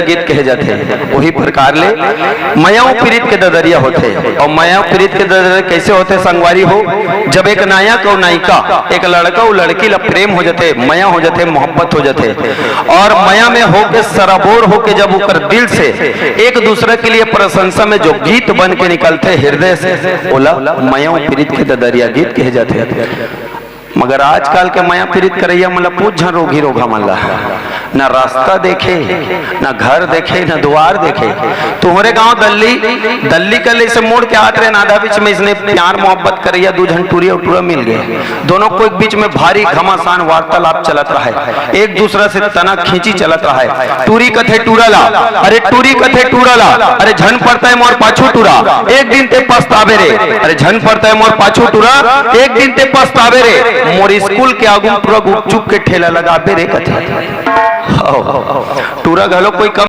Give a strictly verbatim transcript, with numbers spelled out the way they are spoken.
गीत कहे जाथे। वही प्रकार ले मया अउ पीरित के ददरिया होथे। अउ मया अउ पीरित के ददरिया कैसे होथे संगवारी हो? जब एक नायक अउ नायिका, एक लड़का अउ लड़की ला प्रेम हो जाथे, मया हो जाथे, मोहब्बत हो जाथे, और मया में होके सराबोर होके जब ओकर दिल से एक दूसरा के लिए प्रशंसा में जो गीत बन के निकलथे हृदय से, ओला मया अउ पीरित के ददरिया गीत कहे जाथे। मगर आजकल के मया पीरित करइया मन ला पूछ झन रोगी रोगा मन ला, ना रास्ता देखे, ना घर देखे, ना दुआर देखे। तुहरे गांव दल्ली, दल्ली कले से मोड़ के आत रहे, आधा बीच में इसने प्यार मोहब्बत करइया दू झन टूरी अउ टूरा मिल गए। दोनों को एक बीच में भारी घमासान वार्तालाप चलत रहे, एक दूसरा से तना खींची चलत रहे। टूरी कथे टूरा ला, अरे टूरी कथे टूरा ला, अरे झन परता है मोर पाछू टूरा, एक दिन ते पछताबे रे, अरे झन परता है मोर पाछू टूरा, एक दिन ते पछताबे रे, मोर स्कूल के आगू टूरा गुपचुप के ठेला लगाबे रे कथे। हौ, टूरा घलो कोई कम